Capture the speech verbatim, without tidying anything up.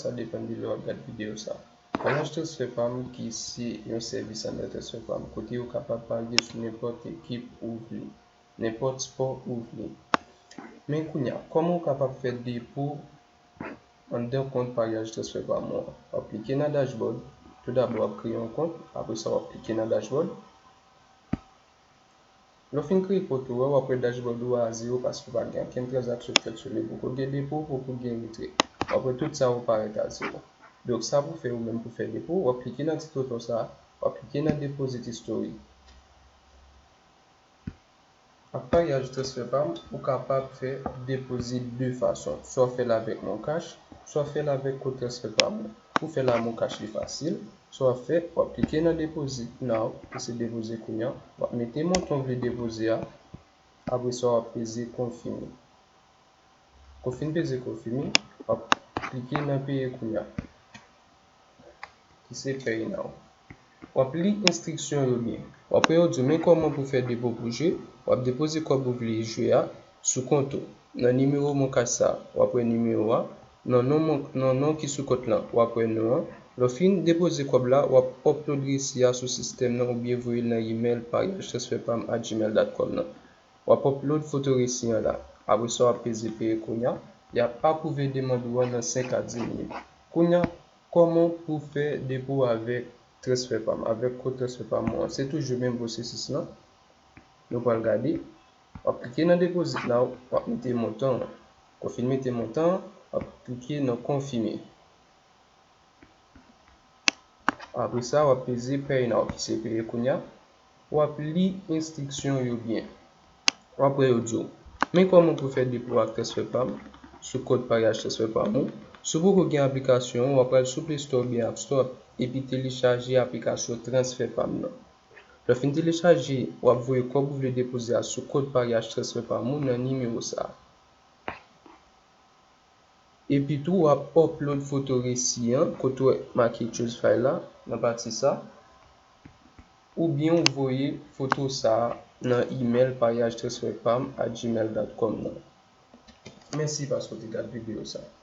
sa depann de lè w ap gad videyo sa. Voyaj Transfè Pam ki se yon sèvis anndan Transfè Pam kote ou kapab parye sou nenpòt ekip ou vle, nenpòt spò ou vle. Men kounye a, kòman ou kapab fè depo anndan kont paryaj Transfè Pam ou an? W ap klike nan dashboard. Tou dabò, w ap kreye yon kont. Apre sa, w ap klike nan dashboard. Lè w fin kreye kont ou a, w ap wè dashboard ou a zewo paske pa gen okenn tranzaksyon k fèt sou li. Poko gen depo, poko gen retrè. W ap wè tout sa yo parèt a zewo. Donk, sa pou fè ou menm pou fè depo, w ap klike nan ti toto sa, w ap klike nan deposit history. Ak paryaj Transfè Pam, ou kapab fè deposit de fason. Swa w fè l avèk Moncash, swa w fè l avèk kont Transfè Pam ou. Pou fè l a Moncash li fasil, sa w ap fè, w ap klike nan deposit now, ki se depoze kounye a, w ap mete montan w vle depoze a, apre sa w ap peze konfime. Kou w fin peze konfime, w ap klike nan peye kounye a, ki se pay now. W ap li enstriksyon yo byen. W ap wè yo di w men kòman pou fè depo pou jwe, w ap depoze kòb ou vle jwe a sou kont ou. Nan nimewo Moncash sa, w ap wè nimewo a. Nan non, nan non ki sou kont lan, w ap wè non an. Lè w fin depoze kòb la, w ap upload resi a sou sistèm nan oubyen voye l nan imèl paryaj transfè pam at gmail dot com nan. W ap upload foto resi an la. Apre sa, w ap peze peye kounye a. Y ap apwouve demann ou an nan senk a dis minit. Kounye a, kòman pou fè depo avèk transfè pam, avèk kont transfè pam ou an? Se toujou menm pwosesis lan. Nou pral gade. W ap klike nan deposit la, w ap mete montan an. Kou w fin mete montan an, w ap klike nan konfime. Apre sa, w ap peze pay now ki se peye kounye a. W ap li enstriksyon yo byen. W ap wè yo di w men kòman pou fè depo ak transfè pam sou kont paryaj transfè pam ou. Si w poko gen aplikasyon an, w ap al sou Play Store oubyen App Store epi telechaje aplikasyon transfè pam nan. Lè w fin telechaje, w ap voye kòb ou vle depoze a sou kont paryaj transfè pam ou nan nimewo sa a. Epi tou, w ap upload foto resi an, kote w wè make choose file la, nan pati sa, oubyen w voye foto sa a nan imèl paryaj transfè pam at gmail dot com nan. Mèsi paske w te gad videyo sa a.